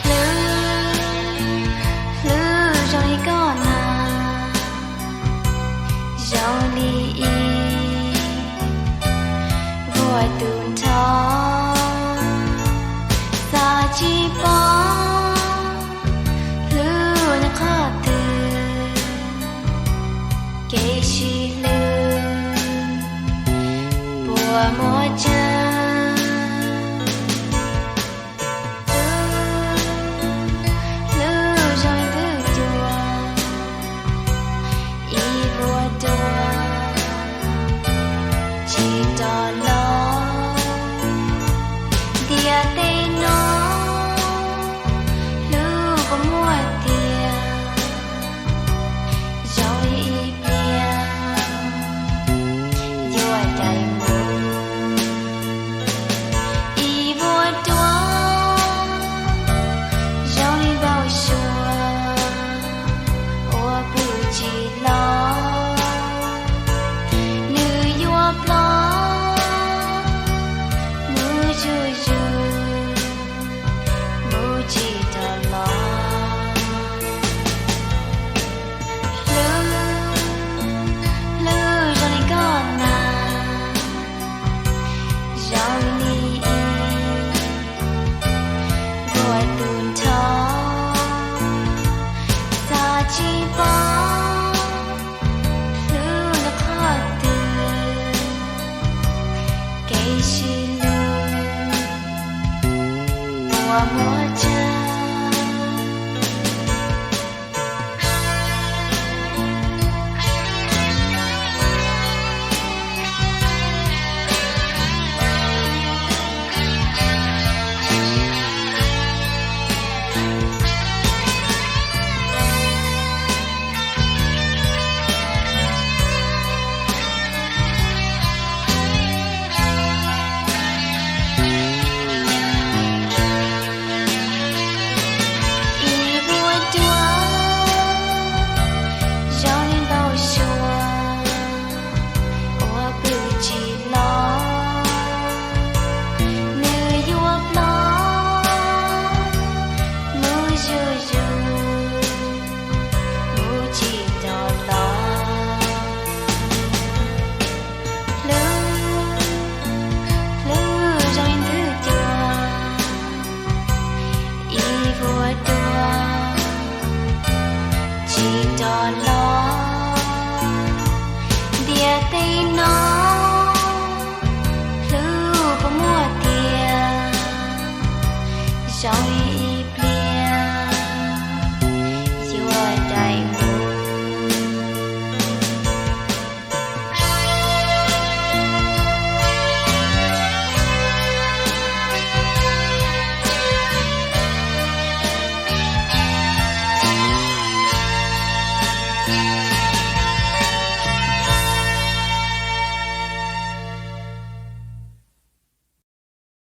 Hlub, hlub zoo li koj na, zoo li ib vuag tus nrho, xav tsis paub hlub nyob qhov twg, kev sib hlub puas muaj tseeb. Hlub zoo li ntug cua, ib vuag dua tsis rov los. Ntiaj teb no hlub puas muaj tiag, zoo li ib pliag yuav cais mus. Ib vuag dua zoo li npau suav uas pw tsis los, nws yuav ploj mus zuj zus, mus tsis rov los. Hlub, hlub zoo li koj na, zoo li ib vuag tus nrho, xav tsis paub hlub nyob qhov twg, kev sib hlub puas muaj tseeb. Ib vuag dua zoo li npau suav uas pw tsis los, nws yuav ploj mus zuj zus, mus tsis rov los. Hlub, hlub zoo li ntug cua, ib vuag dua tsis rov los. Ntiaj teb no hlub puas muaj tiag, zoo li